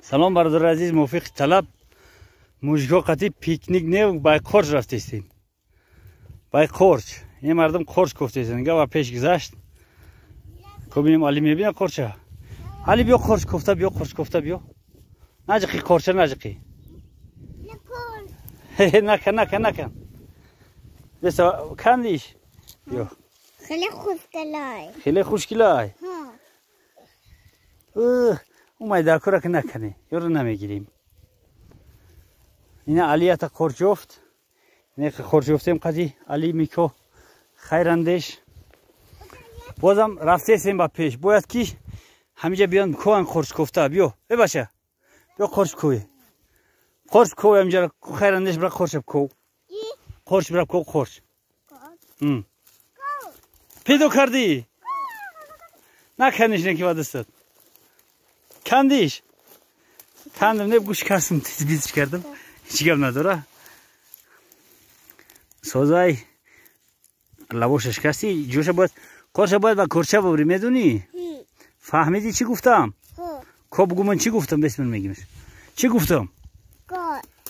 Салом бародари азиз, мувофиқи талаб мужико қати пикник не бай қорч рафтестем. Бай қорч. Ин мардум қорч кофтестен. Га ва пеш гузашт. Кобинем Али мебина қорча. Али биё қорч кофта биё, қорч кофта биё. Наҷиқи қорча наҷиқи. Накан, накан, накан. Деса кандиш. Биё. Хеле хушкилай. Хеле хушкилай. Ха. Майдакура ки накане, ёро намегирем. Ина Алията қорч ёфт. Не қорч ёфтем қади Али Мико хайрандеш. Бозам рафтесем ба пеш. Бояд ки ҳамиҷа биён коан қорч кофта. Биё, э баша. Биё қорч кӯе. Қорч кӯ ҳамиҷа хайрандеш бира қорч кӯ. Қорч бира кӯ қорч. Пайдо кардӣ? Наканиш не ки ба дастат. Кандиш. Кандим не гӯш кастм тизбизш кардам. Ҳеҷ гап надора. Созай лавошаш касти ҷоша бояд корша бояд ба корча бубри медунӣ? Фаҳмидӣ чӣ гуфтам? Ко бугу ман чӣ гуфтам? Бес ман мегимш. Чӣ гуфтам?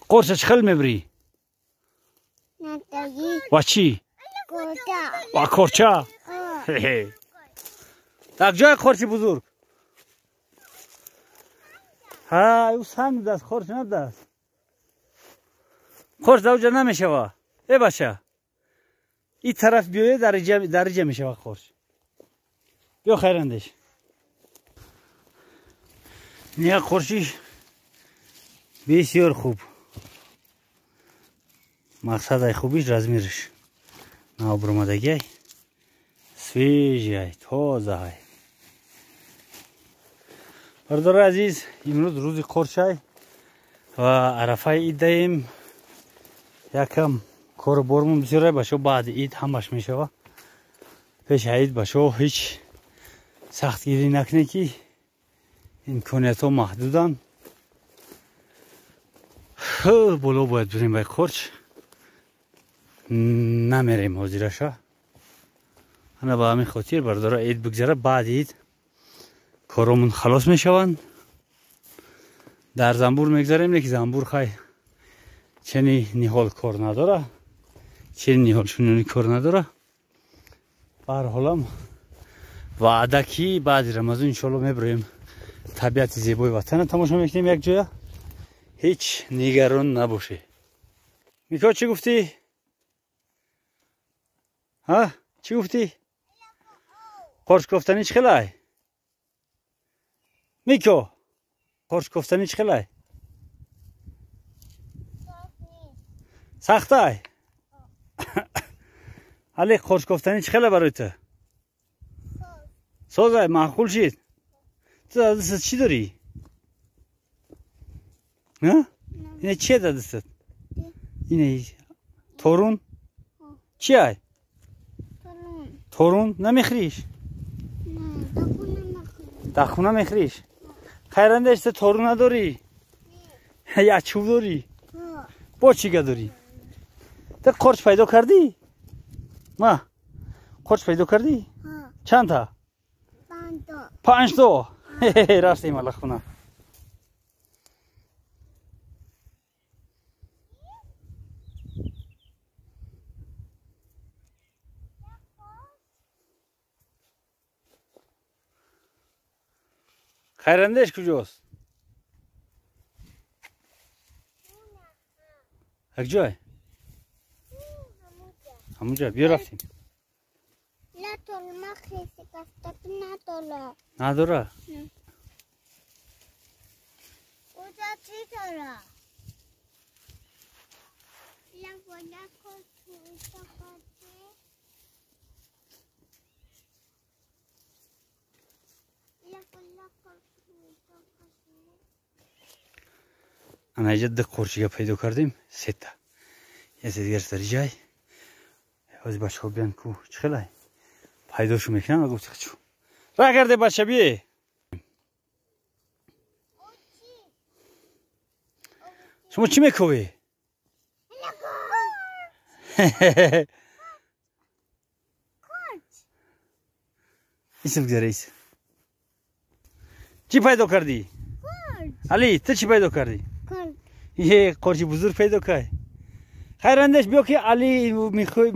Корша чӣ хел мебрӣ? Ва чӣ? Ва корча. Так ҷои корчи бузург. Ҳа, ӯ санг даст, қорч надаст. Қорч дар оҷа намешава. Э бача. И тараф биёе дариҷа мешава қорч. Биё хайрандеш. Ния қорчи бисёр хуб. Мақсадай хубиш размериш. Наобромадагиай. Свежиай, тозаай. Бародари азиз, имрӯз рӯзи қорчай ва арафаи ид даем. Якам кору бормон бисёрай башо баъди ид ҳамаш мешава. Пеши ид башо ҳеҷ сахтгирӣ накунед ки имкониятҳо маҳдуданд. Боло бояд бирем бай қорч. Намерем ҳозираша. Ана ба ҳамин хотир бародаро ид бигзара, баъди ид коромон халос мешаванд. Дар замбур мегзарем, леки замбур хай чени ниҳол кор надора, чени ниҳол шунони кор надора. Ба ҳар ҳолам ваъда ки баъди Рамазон иншоалло мебироем табиати зебои ватана тамошо мекунем якҷоя. Ҳеҷ нигарон набошед. Мико чӣ гуфтӣ? Ҳа? Чӣ гуфтӣ? Қорч кофтанӣ чӣ хелай? Мико, қорч кофтанӣ чӣ хелай? Сахтай? Али қорч кофтанӣ чӣ хелай барои ту? Созай, маъқул шид? Ту дар дастат чӣ дорӣ? Ина чие дар дастат? Ина торун? Чи ай? Торун намехӯриш? Дар хона мехӯриш? Хайрандеш, ту торун надорӣ? Як чӯб дорӣ? Бо чӣ га дорӣ? Ту қорч пайдо кардӣ? Ма қорч пайдо кардӣ? Чандта? Панҷто. Рафтем ала хона. Хайрандеш куҷост? Як ҷой? Ҳамунҷа. Биё рафтем. Надора? Ана иҷа ду қорчига пайдо кардем, сета. Ясе дигарш дар ҷай. Ҳозир бачаҳо биён ку чӣ хелай? Пайдошу мекунам ва гуфти чу. Ра карде бача бие. Шумо чӣ мековӣ? Исм гузара ис. Чӣ пайдо кардӣ? Али, ту чӣ пайдо кардӣ? Е, қорчи бузург пайдо кард. Хайр, андеш биё ки Али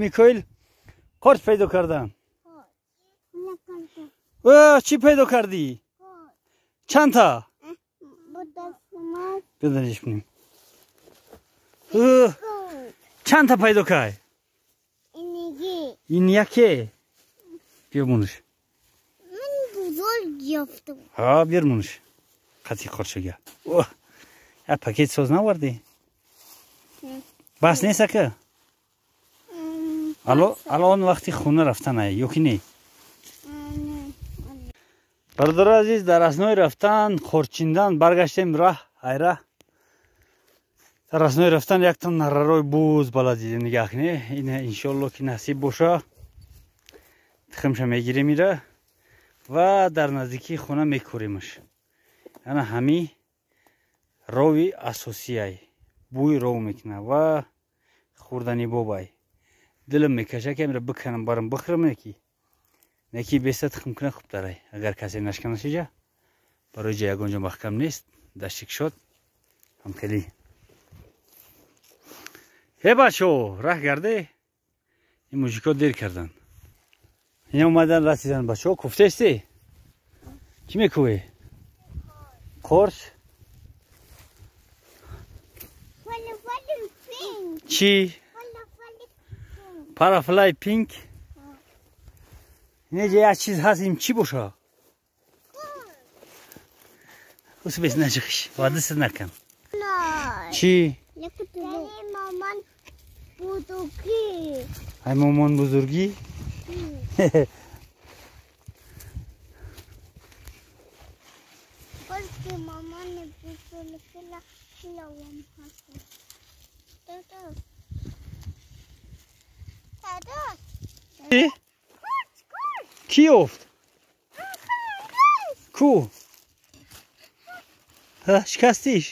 Микоил қорч пайдо кардан. Чӣ пайдо кардӣ? Чандта? Биё кунем. Чандта пайдо кард? Ин яке. Биё мунуш. Ҳа, биёр мунуш. Қати қорчага. Я пакет соз навардӣ? Бас нест, ака? Алон вақти хона рафтан ё ки не? Бародари азиз, дар аснои рафтан, қорчиндан баргаштем раҳ, айра. Дар аснои рафтан якта наррарои буз бала дидем, нигаҳ кунед. Ина иншоалло ки насиб боша, тухмша мегирем ира ва дар наздикии хона мекӯремаш. Ана ҳами рови асосияй. Бӯи ров мекунад ва хӯрдани бобай. Дилам мекаша ки амира биканам, барам бихӯрам, неки. Неки беста тухм куна хубтарай. Агар касе нашканаш иҷа, барои ҷа ягон ҷо маҳкам нест, дастик шод. Ҳам хеле. Ҳе бачо, раҳ гарде. Ин мужико дер кардан. Ина омадан расидан бачо, куфтесте? Чӣ мекӯве? Қорч? Чӣ? Парафлай пинк? Неҷа як чиз ҳаст, ин чӣ боша? Усбес наҷихиш, вадиса накан. Чӣ? Ай мамон бузургӣ? Кӣ ёфт? Ку? Шикастиш?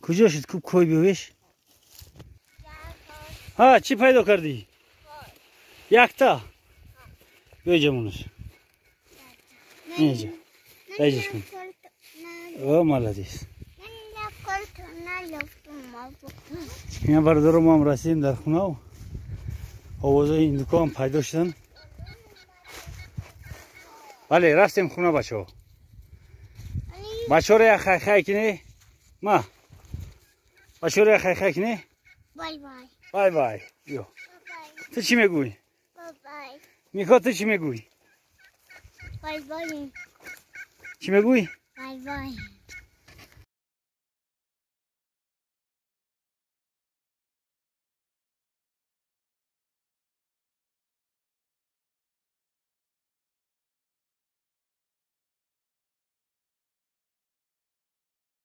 Куҷо шуд? Ку кой биёвеш? Ҳа, чӣ пайдо кардӣ? Якта? Биё ҷамонаш. Неҷа. Даҷиш кун. О, молодец. Ина бародаро, мо ҳам расидем дар хонав. Овозои индуко ҳам пайдо шудан. Бале, рафтем хона, бачаҳо. Бачаҳоро як хайхай кине. Ма. Бачаҳоро як хайхай кине. Бай бай. Бай бай. Биё. Ту чӣ мегӯӣ? Мико, ту чӣ мегӯӣ? Бай бай. Чӣ мегӯӣ? Бай бай.